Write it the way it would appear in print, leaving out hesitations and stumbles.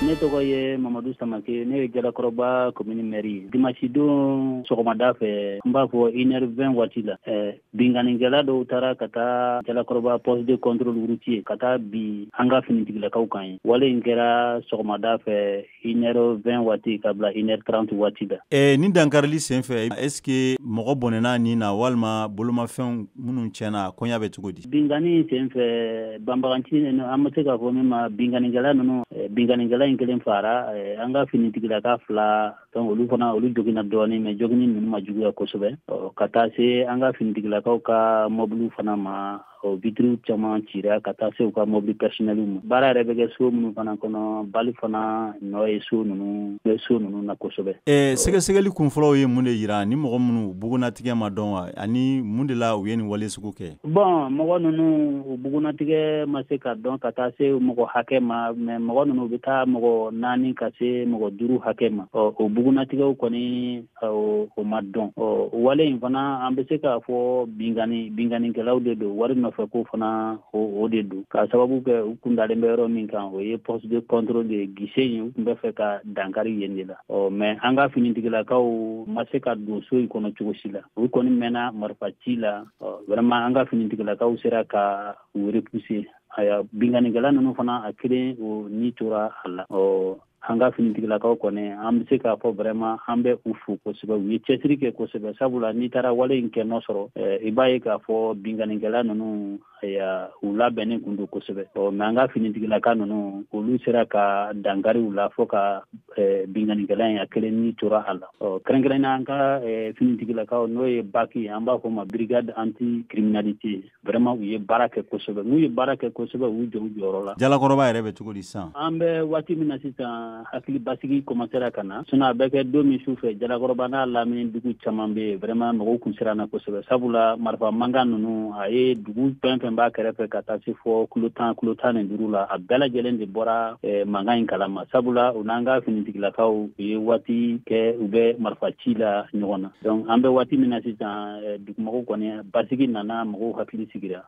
Ne tɔgɔ ye Mamadu Samake, ne ye Jalakɔrɔba commune maire ye. Dimanche don sɔgɔmada fɛ, n b'a fɔ 1h20 waati la, binkannikɛla dɔw taara ka taa Jalakɔrɔba poste de contrôle routier ka taa bin an ka finitigilakaw kan ye. Wale in kɛra sɔgɔmada fɛ 1h20 waati ka bila 1h30 waati la. Nin dankarili senfɛ, est ce que mɔgɔ bɔnɛna nin na walima bolomafɛnw minnu tiɲɛna, koɲa bɛ cogo di? Binkanni senfɛ, banbaganci ninnu, an bɛ se k'a fɔ min ma binkannikɛla ninnu, binkannikɛla in kelen fara, an ka finitigilaka fila, donc olu fana olu joginna dɔɔnin, mais joginni ninnu ma juguya kosɛbɛ. Ka taa se an ka finitigilakaw ka mɔbiliw fana ma, o vitiriw caman cira ka taa se u ka mobili personnel ma. Baara yɛrɛ bɛ kɛ so minnu fana kɔnɔ, bali fana nɔ ye so ninnu bɛ so ninnu na kosɛbɛ. Sɛgɛsɛgɛli kunfɔlɔw ye mun de yira ni mɔgɔ minnu bugunnatigɛ ma dɔn wa, ani mun de la u ye nin wale sugu kɛ? Bon, mɔgɔ ninnu u bugunnatigɛ ma se ka dɔn ka taa se mɔgɔ hakɛ ma, mais mɔgɔ ninnu u bɛ taa mɔgɔ 4 ka se mɔgɔ 5 hakɛ ma. O bugunnatigɛw kɔni o ma dɔn. Wale in fana an bɛ se k'a fɔ binkannikɛlaw de don, wari nɔfɛ ko fana o de don, k'a sababu kɛ u kun dalen bɛ yɔrɔ min kan, o ye poste de contrôle de guichet ye, u tun bɛ fɛ ka dankari yen de la. Mais an ka finitigilakaw ma se ka don so in kɔnɔ cogo si la, u kɔni mɛnna marifa ci la. Vraiment an ka finitigilakaw sera ka u repousser. Ayiwa, binkannikɛla ninnu fana a kelen o ni tora a la. An ka finitigilakaw kɔni an bɛ se k'a fɔ vraiment an bɛ u fo kosɛbɛ, u ye cɛsiri kɛ kosɛbɛ, sabula n'i taara wale in kɛ nɔ sɔrɔ, i b'a ye k'a fɔ binkannikɛla ninnu u labɛnnen kun don kosɛbɛ. Mais an ka finitigilaka ninnu olu sera ka dankari u la fo ka binkannikɛla in a kelen ni tora a la. Kɛrɛnkɛrɛnnenya an ka finitigilakaw n'o ye BAC ye, an b'a fɔ o ma brigade anti criminalité, vraiment u ye baara kɛ kosɛbɛ. N'u ye baara kɛ kosɛbɛ, u jɔ u jɔyɔrɔ la. Jalakɔrɔba yɛrɛ bɛ cogo di sisan? An bɛ waati min na sisan, hakili basigi commencera ka na, sinon a bɛ kɛ don min su fɛ, Jalakɔrɔba n'a lamini dugu caman bɛ yen, vraiment mɔgɔw kun siranna kosɛbɛ, sabula marifa mankan ninnu a ye dugu fɛn fɛn b'a kɛrɛfɛ ka taa se fɔ kilo 10, kilo 15 la, a bɛɛ lajɛlen de bɔra mankan in kalama, sabula u n'an ka finitigilakaw u ye waati kɛ u bɛ marifa ci la ɲɔgɔn na. Donc an bɛ waati min na sisan, dugumɔgɔw kɔni basigi nana, mɔgɔw hakili sigira.